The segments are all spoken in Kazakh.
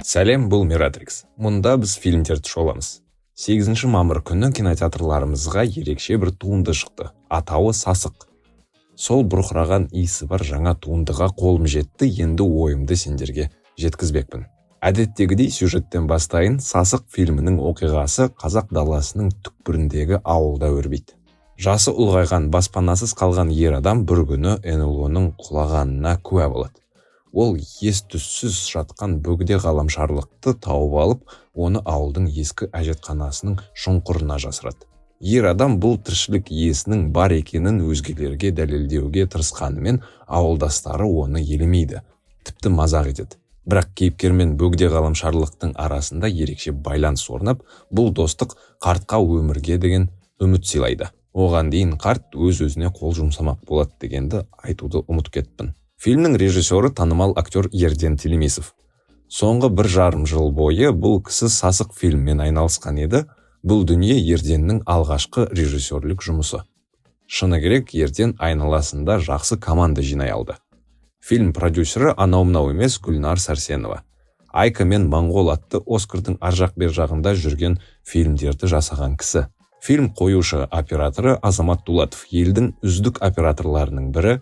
Сәлем, бұл Миратрикс. Мұнда біз фильмдерді шоламыз. 8 мамыр күні кинотеатрларымызға ерекше бір туынды шықты. Атауы «Сасық». Сол бұрқыраған иісі бар жаңа туындыға қолым жетті, енді ойымды сендерге жеткізбекпін. Әдеттегідей сюжеттен бастайын. «Сасық» фильмінің оқиғасы қазақ даласының түкпіріндегі ауылда өрбиді. Жасы ұлғайған, баспанасыз қалған ер адам бір күні НЛО-ның құлағанына куә болады. Ол ес түссіз жатқан бөгде ғаламшарлықты тауып алып, оны ауылдың ескі әжетханасының шұңқырына жасырады. Ер адам бұл тіршілік иесінің бар екенін өзгелерге дәлелдеуге тырысқанымен, ауылдастары оны елемейді, тіпті мазақ етеді. Бірақ кейіпкер мен бөгде ғаламшарлықтың арасында ерекше байланыс орнап, бұл достық қартқа өмірге деген үміт сыйлайды. Оған дейін қарт өз өзіне қол жұмсамақ болады дегенді айтуды ұмытып кетіппін. Фильмнің режиссері – танымал актер Ерден Телемисов. Соңғы 1,5 жыл бойы бұл кісі «Сасық» фильммен айналысқан еді. Бұл дүние – Ерденнің алғашқы режиссерлік жұмысы. Шыны керек, Ерден айналасында жақсы команда жинай алды. Фильм продюсері анау мынау емес, Гүлнар Сәрсенова. «Айка» мен «Моңғол» атты Оскардың ар жақ бер жағында жүрген фильмдерді жасаған кісі. Фильм қоюшы операторы Азамат Дулатов, елдің үздік операторларының бірі.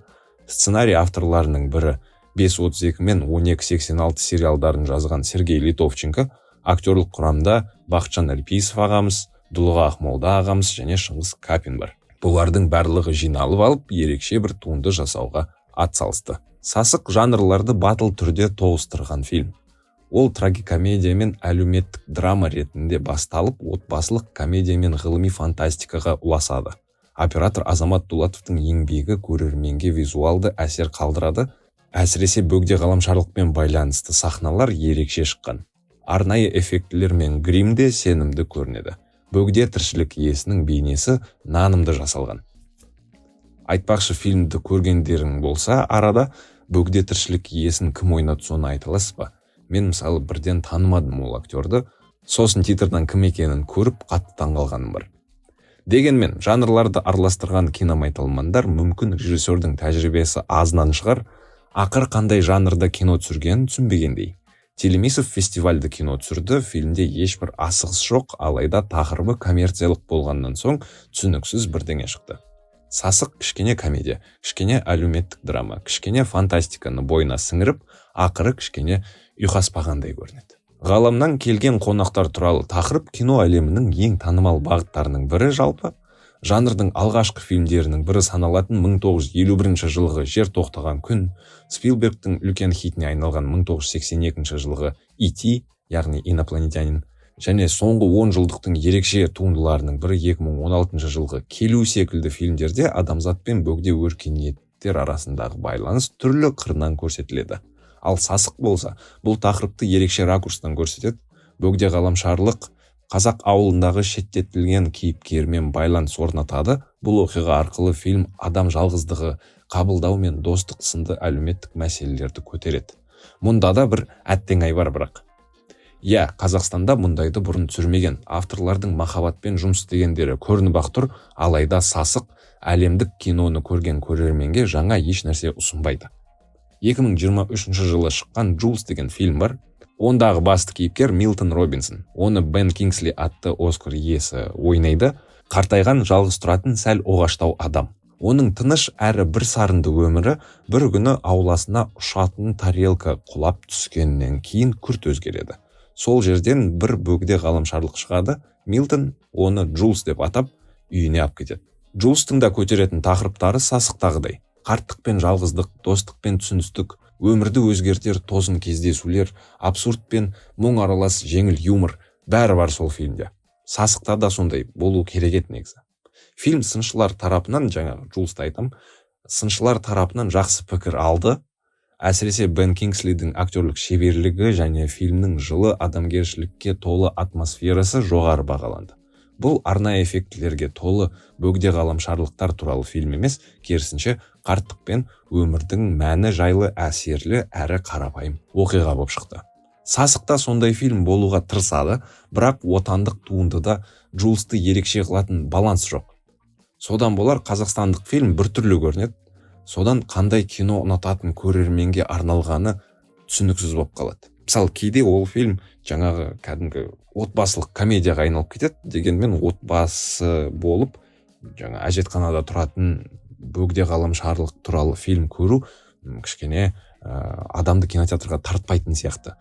Сценарий авторларының бірі – 5.32 мен 12.86 сериалдарын жазған Сергей Литовченко. Актерлік құрамда Бақытжан Әлпейісов ағамыз, Дулыға Ақмолда ағамыз және Шыңғыс Капин бар. Бұлардың барлығы жиналып алып, ерекше бір туынды жасауға атсалысты. «Сасық» – жанрларды батыл түрде тоғыстырған фильм. Ол трагикомедия мен әлеуметтік драма ретінде басталып, отбасылық комедия мен ғылыми фантастикаға ұласады. Оператор Азамат Дулатовтың еңбегі көрерменге визуалды әсер қалдырады. Әсіресе бөгде ғаламшарлықпен байланысты сахналар ерекше шыққан. Арнайы эффектілер мен грим де сенімді көрінеді. Бөгде тіршілік иесінің бейнесі нанымды жасалған. Айтпақшы, фильмді көргендерің болса арада, бөгде тіршілік иесін кім ойнады, соны айта аласыз ба? Мен, мысалы, бірден танымадым ол актерді, сосын титрдан кім екенін көріп, қатты таңғалғаным бар. Дегенмен жанрларды араластырған киномайталмандар, мүмкін, режиссердің тәжірибесі азынан шығар, ақыры қандай жанрда кино түсіргенін түсінбегендей. Телемисов фестивальді кино түсірді. Фильмде ешбір асығыс жоқ, алайда тақырыбы коммерциялық болғаннан соң, түсініксіз бірдеңе шықты. «Сасық» кішкене комедия, кішкене әлеуметтік драма, кішкене фантастиканы бойына сіңіріп, ақыры кішкене ұйқаспағандай көрінеді. Ғаламнан келген қонақтар туралы тақырып – кино әлемінің ең танымал бағыттарының бірі. Жалпы, жанрдың алғашқы фильмдерінің бірі саналатын 1951 жылғы «Жер тоқтаған күн», Спилбергтің үлкен хитіне айналған 1982 жылғы «E.T.», яғни «Инопланетянин», және соңғы 10 жылдықтың ерекше туындыларының бірі 2016 жылғы «Келу» секілді фильмдерде адамзат пен бөгде өркениеттер арасындағы байланыс түрлі қырынан көрсетіледі. Ал «Сасық» болса, бұл тақырыпты ерекше ракурстан көрсетеді. Бөгде ғаламшарлық қазақ ауылындағы шеттетілген кейіпкермен байланыс орнатады. Бұл оқиға арқылы фильм адам жалғыздығы, қабылдау мен достық сынды әлеуметтік мәселелерді көтереді. Мұнда да бір әттең ай бар бірақ. Иә, Қазақстанда мұндайды бұрын түсірмеген авторлардың махаббатпен жұмыс істегендері көрініп ақ тұр. Алайда «Сасық» әлемдік киноны көрген көрерменге жаңа еш нәрсе ұсынбайды. 2023 жылы шыққан «Джулс» деген фильм бар. Ондағы басты кейіпкер Милтон Робинсон. Оны Бен Кингсли атты Оскар иесі ойнайды. Қартайған, жалғыз тұратын, сәл оғаштау адам. Оның тыныш әрі бір сарынды өмірі бір күні ауласына ұшатын тарелка құлап түскеннен кейін күрт өзгереді. Сол жерден бір бөгде ғаламшарлық шығады. Милтон оны Джулс деп атап, үйіне алып кетеді. Джулстың да көтеретін тақырыптары «Сасықтағыдай»: қарттық пен жалғыздық, достық пен түсіністік, өмірді өзгертер тосын кездесулер, абсурд пен мұң аралас жеңіл юмор – бәрі бар сол фильмде. «Сасықта» да сондай болу керек еді негізі. Фильм сыншылар тарапынан, жаңағы Джулсты айтам, сыншылар тарапынан жақсы пікір алды. Әсіресе Бен Кингслидің актерлік шеберлігі және фильмнің жылы, адамгершілікке толы атмосферасы жоғары бағаланды. Бұл арнайы эффектілерге толы бөгде ғаламшарлықтар туралы фильм емес, керісінше, қарттық пен өмірдің мәні жайлы әсерлі әрі қарапайым оқиға болып шықты. «Сасық» та сондай фильм болуға тырысады, бірақ отандық туындыда Джулсты ерекше қылатын баланс жоқ. Содан болар, қазақстандық фильм біртүрлі көрінеді. Содан қандай кино ұнататын көрерменге арналғаны түсініксіз болып қалады. Мысалы, кейде ол фильм жаңағы кәдімгі отбасылық комедияға айналып кетеді. Дегенмен отбасы болып жаңа әжетханада тұратын бөгде ғаламшарлық туралы фильм көру кішкене адамды кинотеатрға тартпайтын сияқты.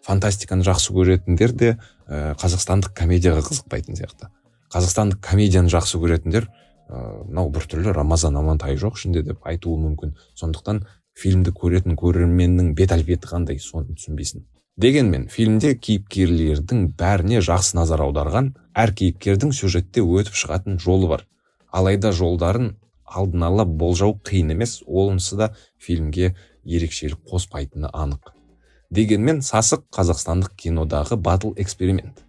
Фантастиканы жақсы көретіндер де қазақстандық комедияға қызықпайтын сияқты. Қазақстандық комедияны жақсы көретіндер мынау біртүрлі, Рамазан Амантай жоқ ішінде деп айтуы мүмкін. Сондықтан фильмді көретін көрерменнің бет әлпеті қандай, соны түсінбейсің. Дегенмен фильмде кейіпкерлердің бәріне жақсы назар аударған. Әр кейіпкердің сюжетте өтіп шығатын жолы бар. Алайда жолдарын алдын ала болжау қиын емес. Онысы да фильмге ерекшелік қоспайтыны анық. Дегенмен «Сасық» — қазақстандық кинодағы батыл эксперимент.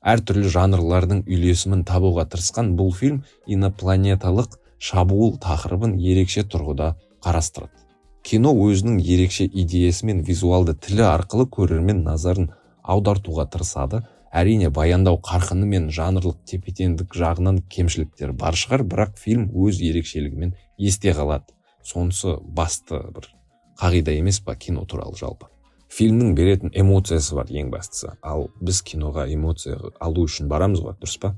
Әртүрлі жанрлардың үйлесімін табуға тырысқан бұл фильм инопланеталық шабуыл тақырыбын ерекше тұрғыда қарастырады. Кино өзінің ерекше идеясы мен визуалды тілі арқылы көрермен назарын аудартуға тырысады. Әрине, баяндау қарқыны мен жанрлық тепе-теңдік жағынан кемшіліктер бар шығар, бірақ фильм өз ерекшелігімен есте қалады. Сонысы басты бір қағида емес па кино туралы жалпы? Фильмнің беретін эмоциясы бар ең бастысы. Ал біз киноға эмоция алу үшін барамыз ғой, дұрыс па?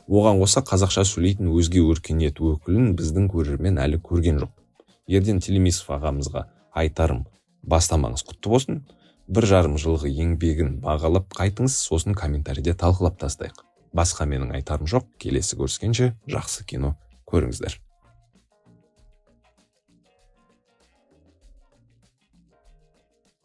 Оған қоса қазақша сөйлейтін өзге өркениет өкілін біздің көрермен әлі көрген жоқ. Ерден Телемисов ағамызға айтарым: бастамаңыз құтты болсын! 1,5 жылғы еңбегін бағалап қайтыңыз, сосын комментарийде талқылап тастайық. Басқа менің айтарым жоқ. Келесі көріскенше жақсы кино көріңіздер!